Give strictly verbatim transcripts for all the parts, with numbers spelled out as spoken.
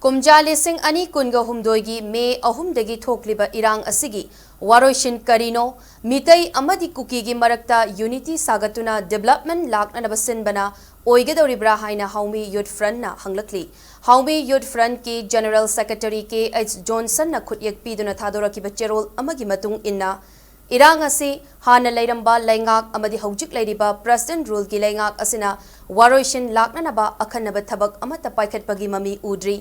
ꯀꯨꯝꯖꯥ ꯂꯤꯁꯤꯡ ꯑꯅꯤ ꯀꯨꯟꯒ ꯍꯨꯝꯗꯣꯏꯒꯤ ꯃꯦ ꯑꯍꯨꯝꯗꯒꯤ ꯊꯣꯛꯂꯤꯕ ꯏꯔꯥꯡ ꯑꯁꯤꯒꯤ ꯋꯥꯔꯣꯏꯁꯤꯟ ꯀꯔꯤꯅꯣ? ꯃꯤꯇꯩ ꯑꯃꯗꯤ ꯀꯨꯀꯤꯒꯤ ꯃꯔꯛꯇ unity ꯁꯥꯒꯠꯇꯨꯅ development ꯂꯥꯛꯅꯅꯕ ꯁꯤꯟꯕꯅ ꯑꯣꯏꯒꯗꯧꯔꯤꯕ꯭ꯔꯥ ꯍꯥꯏꯅ ꯍꯥꯎꯃꯤ Youth Front ꯅ ꯍꯪꯂꯛꯂꯤ꯫ ꯍꯥꯎꯃꯤ Youth Front ꯀꯤ General Secretary ꯀꯦ ꯑꯩꯆ ꯖꯣꯟꯁꯟꯅ ꯈꯨꯠꯌꯦꯛ ꯄꯤꯗꯨꯅ ꯊꯥꯗꯣꯔꯛꯈꯤꯕ ꯆꯦꯔꯣꯜ ꯑꯃꯒꯤ ꯃꯇꯨꯡ ꯏꯟꯅ, ꯏꯔꯥꯡ ꯑꯁꯤ ꯍꯥꯟꯅ ꯂꯩꯔꯝꯕ ꯂꯩꯉꯥꯛ ꯑꯃꯗꯤ ꯍꯧꯖꯤꯛ ꯂꯩꯔꯤꯕ President Rule ꯒꯤ ꯂꯩꯉꯥꯛ ꯑꯁꯤꯅ ꯋꯥꯔꯣꯏꯁꯤꯟ ꯂꯥꯛꯅꯅꯕ ꯑꯈꯟꯅꯕ ꯊꯕꯛ ꯑꯃꯠꯇ ꯄꯥꯏꯈꯠꯄꯒꯤ ꯃꯃꯤ ꯎꯗ꯭ꯔꯤ꯫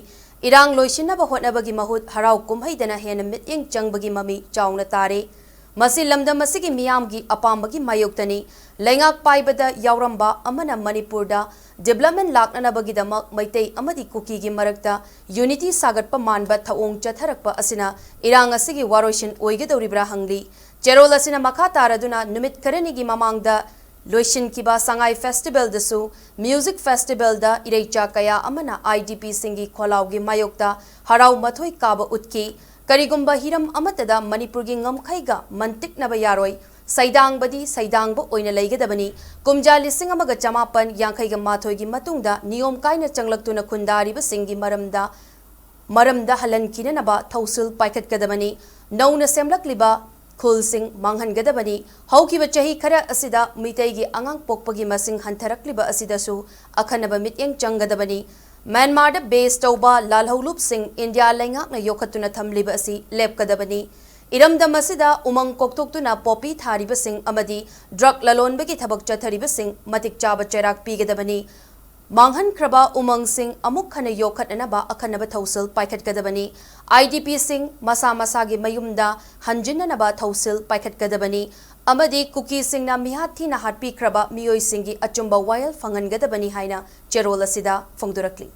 ꯏꯔꯥꯡ ꯂꯣꯏꯁꯤꯟꯅꯕ ꯍꯣꯠꯅꯕꯒꯤ ꯃꯍꯨꯠ ꯍꯔꯥꯎ ꯀꯨꯝꯍꯩꯗꯅ ꯍꯦꯟꯅ ꯃꯤꯠꯌꯦꯡ ꯆꯪꯕꯒꯤ ꯃꯃꯤ ꯆꯥꯎꯅ ꯇꯥꯔꯦ꯫ ꯃꯁꯤ ꯂꯝꯗꯝ ꯑꯁꯤꯒꯤ ꯃꯤꯌꯥꯝꯒꯤ ꯑꯄꯥꯝꯕꯒꯤ ꯃꯥꯌꯣꯛꯇꯅꯤ꯫ ꯂꯩꯉꯥꯛ ꯄꯥꯏꯕꯗ ꯌꯥꯎꯔꯝꯕ ꯑꯃꯅ ꯃꯅꯤꯄꯨꯔꯗ development ꯂꯥꯛꯅꯅꯕꯒꯤꯗꯃꯛ ꯃꯩꯇꯩ ꯑꯃꯗꯤ ꯀꯨꯀꯤꯒꯤ ꯃꯔꯛꯇ unity ꯁꯥꯒꯠꯄ ꯃꯥꯟꯕ ꯊꯧꯑꯣꯡ ꯆꯠꯊꯔꯛꯄ ꯑꯁꯤꯅ ꯏꯔꯥꯡ ꯑꯁꯤꯒꯤ ꯋꯥꯔꯣꯏꯁꯤꯟ ꯑꯣꯏꯒꯗꯧꯔꯤꯕ꯭ꯔꯥ ꯍꯪꯂꯤ꯫ ꯆꯦꯔꯣꯜ ꯑꯁꯤꯅ ꯃꯈꯥ ꯇꯥꯔꯗꯨꯅ ꯅꯨꯃꯤꯠ ꯈꯔꯅꯤꯒꯤ ꯃꯃꯥꯡꯗ ꯂꯣꯏꯁꯤꯟꯈꯤꯕ ꯁꯉꯥꯏ Festival ꯗꯁꯨ music festival ꯗ ꯏꯔꯩꯆꯥ ꯀꯌꯥ ꯑꯃꯅ I D P ꯁꯤꯡꯒꯤ ꯈꯣꯜꯂꯥꯎꯒꯤ ꯃꯥꯌꯣꯛꯇ ꯍꯔꯥꯎ ꯃꯊꯣꯏ ꯀꯥꯕ ꯎꯠꯈꯤ꯫ ꯀꯔꯤꯒꯨꯝꯕ ꯍꯤꯔꯝ ꯑꯃꯠꯇꯗ ꯃꯅꯤꯄꯨꯔꯒꯤ ꯉꯝꯈꯩꯒ ꯃꯟꯇꯤꯛꯅꯕ ꯌꯥꯔꯣꯏ꯫ ꯁꯩꯗꯥꯡꯕꯗꯤ ꯁꯩꯗꯥꯡꯕ ꯑꯣꯏꯅ ꯂꯩꯒꯗꯕꯅꯤ꯫ ꯀꯨꯝꯖꯥ ꯂꯤꯁꯤꯡ ꯑꯃꯒ ꯆꯃꯥꯄꯟ ꯌꯥꯡꯈꯩꯒ ꯃꯥꯊꯣꯏꯒꯤ ꯃꯇꯨꯡꯗ ꯅꯤꯌꯣꯝ ꯀꯥꯏꯅ ꯆꯪꯂꯛꯇꯨꯅ ꯈꯨꯟꯗꯥꯔꯤꯕꯁꯤꯡꯒꯤ ꯃꯔꯝꯗ, ꯃꯔꯝꯗ ꯍꯜꯍꯟꯈꯤꯅꯅꯕ ꯊꯧꯁꯤꯜ ꯄꯥꯏꯈꯠꯀꯗꯕꯅꯤ꯫ ꯅꯧꯅ ꯁꯦꯝꯂꯛꯂꯤꯕ ꯈꯨꯜꯁꯤꯡ ꯃꯥꯡꯍꯟꯒꯗꯕꯅꯤ꯫ ꯍꯧꯈꯤꯕ ꯆꯍꯤ ꯈꯔ ꯑꯁꯤꯗ ꯃꯤꯇꯩꯒꯤ ꯑꯉꯥꯡ ꯄꯣꯛꯄꯒꯤ ꯃꯁꯤꯡ ꯍꯟꯊꯔꯛꯂꯤꯕ ꯑꯁꯤꯗꯁꯨ ꯑꯈꯟꯅꯕ ꯃꯤꯠꯌꯦꯡ ꯆꯪꯒꯗꯕꯅꯤ꯫ ꯃ꯭ꯌꯥꯟꯃꯥꯔꯗ base ꯇꯧꯕ ꯂꯥꯜꯍꯧꯂꯨꯞꯁꯤꯡ ꯏꯟꯗꯤꯌꯥ ꯂꯩꯉꯥꯛꯅ ꯌꯣꯛꯈꯠꯇꯨꯅ ꯊꯝꯂꯤꯕ ꯑꯁꯤ ꯂꯦꯞꯀꯗꯕꯅꯤ꯫ ꯏꯔꯝꯗꯝ ꯑꯁꯤꯗ ꯎꯃꯪ ꯀꯣꯛꯊꯣꯛꯇꯨꯅ poppy ꯊꯥꯔꯤꯕꯁꯤꯡ ꯑꯃꯗꯤ drug ꯂꯂꯣꯟꯕꯒꯤ ꯊꯕꯛ ꯆꯠꯊꯔꯤꯕꯁꯤꯡ ꯃꯇꯤꯛ ꯆꯥꯕ ꯆꯩꯔꯥꯛ ꯄꯤꯒꯗꯕꯅꯤ꯫ ꯃꯥꯡꯍꯟꯈ꯭ꯔꯕ ꯎꯃꯪꯁꯤꯡ ꯑꯃꯨꯛ ꯍꯟꯅ ꯌꯣꯛꯈꯠꯅꯅꯕ ꯑꯈꯟꯅꯕ ꯊꯧꯁꯤꯜ ꯄꯥꯏꯈꯠꯀꯗꯕꯅꯤ꯫ I D P ꯁꯤꯡ ꯃꯁꯥ ꯃꯁꯥꯒꯤ ꯃꯌꯨꯝꯗ ꯍꯟꯖꯤꯟꯅꯅꯕ ꯊꯧꯁꯤꯜ ꯄꯥꯏꯈꯠꯀꯗꯕꯅꯤ ꯑꯃꯗꯤ ꯀꯨꯀꯤꯁꯤꯡꯅ ꯃꯤꯍꯥꯠ ꯊꯤꯅ ꯍꯥꯠꯄꯤꯈ꯭ꯔꯕ ꯃꯤꯑꯣꯏꯁꯤꯡꯒꯤ ꯑꯆꯨꯝꯕ ꯋꯥꯌꯦꯜ ꯐꯪꯍꯟꯒꯗꯕꯅꯤ ꯍꯥꯏꯅ ꯆꯦꯔꯣꯜ ꯑꯁꯤꯗ ꯐꯣꯡꯗꯣꯔꯛꯂꯤ꯫